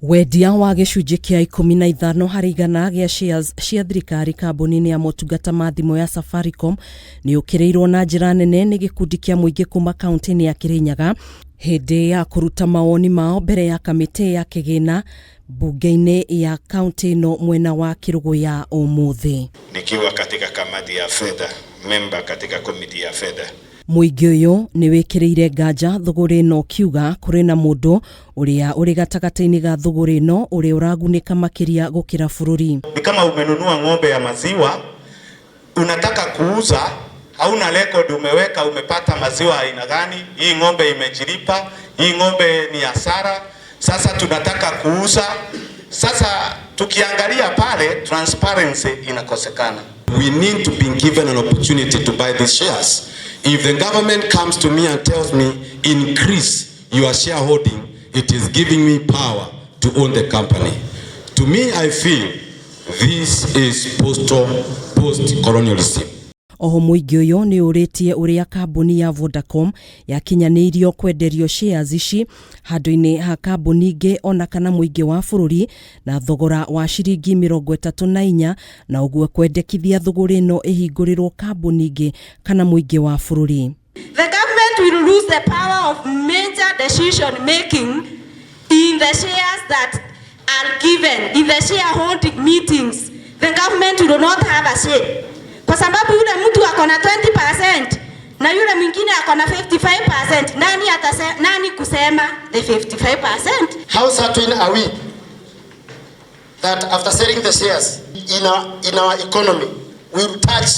Wendia wa gĩcunjĩ kĩa 15% gĩa shares cia thirikari kambuni-inĩ ya motungata ma thimũ ya Safaricom nĩ ũkĩrĩirwo na njĩra nene nĩ gĩkundi kĩa mũingĩ kuma kaunti-inĩ ya Kirinyaga hĩndĩ ya kũruta mawoni mao mbere ya kamĩtĩ ya kĩgĩna mbunge-inĩ ya kaunti ĩno mwena wa Kĩrũgũya ũmũthĩ. Nikiwa katika kamati ya fedha, member katika komiti ya fedha. Mũingĩ ũyũ nĩ wĩkĩrĩire nganja thũgũrĩ ĩno ũkiuga kũrĩ na mũndũ ũrĩa ũrĩ gatagatĩ-inĩ ga thũgũrĩ ĩno ũrĩa ũragunĩka makĩria gũkĩra bũrũri. Ni kama umenunua ng'ombe ya maziwa, unataka kuuza, hauna record umeweka umepata maziwa aina gani, hii ng'ombe imejilipa, hii ng'ombe ni hasara, sasa tunataka kuuza. Sasa tukiangalia pale transparency inakosekana. We need to be given an opportunity to buy these shares. If the government comes to me and tells me increase your shareholding, it is giving me power to own the company. To me, I feel this is post-colonialism. Oho mũingĩ ũyũ nĩ ũrĩtie ũrĩa kambuni ya Vodacom yakinyanĩirio kwenderio shares ici handũ-inĩ ha kambuni ingĩ ona kana mũingĩ wa bũrũri na thogora wa ciringi 34, na ũguo kwendekithia thũgũrĩ ĩno ĩhingũrĩrwo kambuni ingĩ kana mũingĩ wa bũrũri. The government will lose the power of major decision making in the shares that are given in the shareholding meetings. The government will not have a say. Kwa sababu yule mtu ako na 20% na yule mwingine ako na 55%, nani kusema the 55%? How certain are we that after selling the shares in our economy, we will touch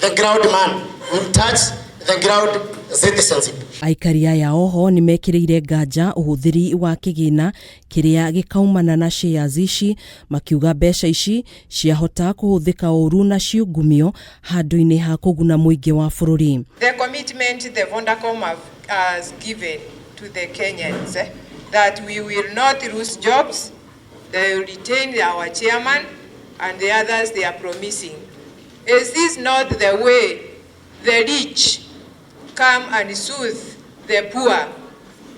the ground man, we will touch the ground citizenship? Aikari aya oho nĩ mekĩrĩire nganja ũhũthĩri wa kĩgĩna kĩrĩa gĩkaumana na shares ici, makiuga mbeca ici ciahota kũhũthĩka ũru na ciungumio handũ-inĩ ha kũguna mũingĩ wa bũrũri. The commitment the Vodacom has given to the Kenyans that we will not lose jobs, they will retain our chairman and the others they are promising. Is this not the way the rich come and soothe the poor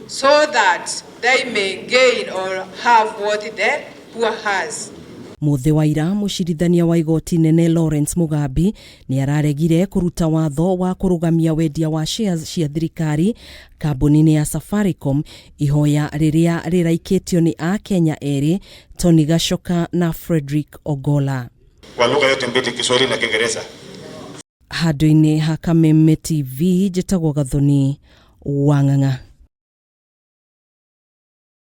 so that they may gain or have what the poor has? Mũthĩ wa ira, mũcirithania wa igoti nene Lawrence Mugambi nĩ araregire kũruta watho wa kũrũgamia wendia wa shares cia thirikari kambuni-inĩ ya Safaricom, ihoya rĩrĩa rĩraikĩtio nĩ Akenya erĩ, Tony Gachoka na Frederick Ogola. Kwa lugha yote mbili, Kiswahili na Kiingereza. Handũ-inĩ ha Kameme TV, njĩtagwo Gathoni Wang'ang'a.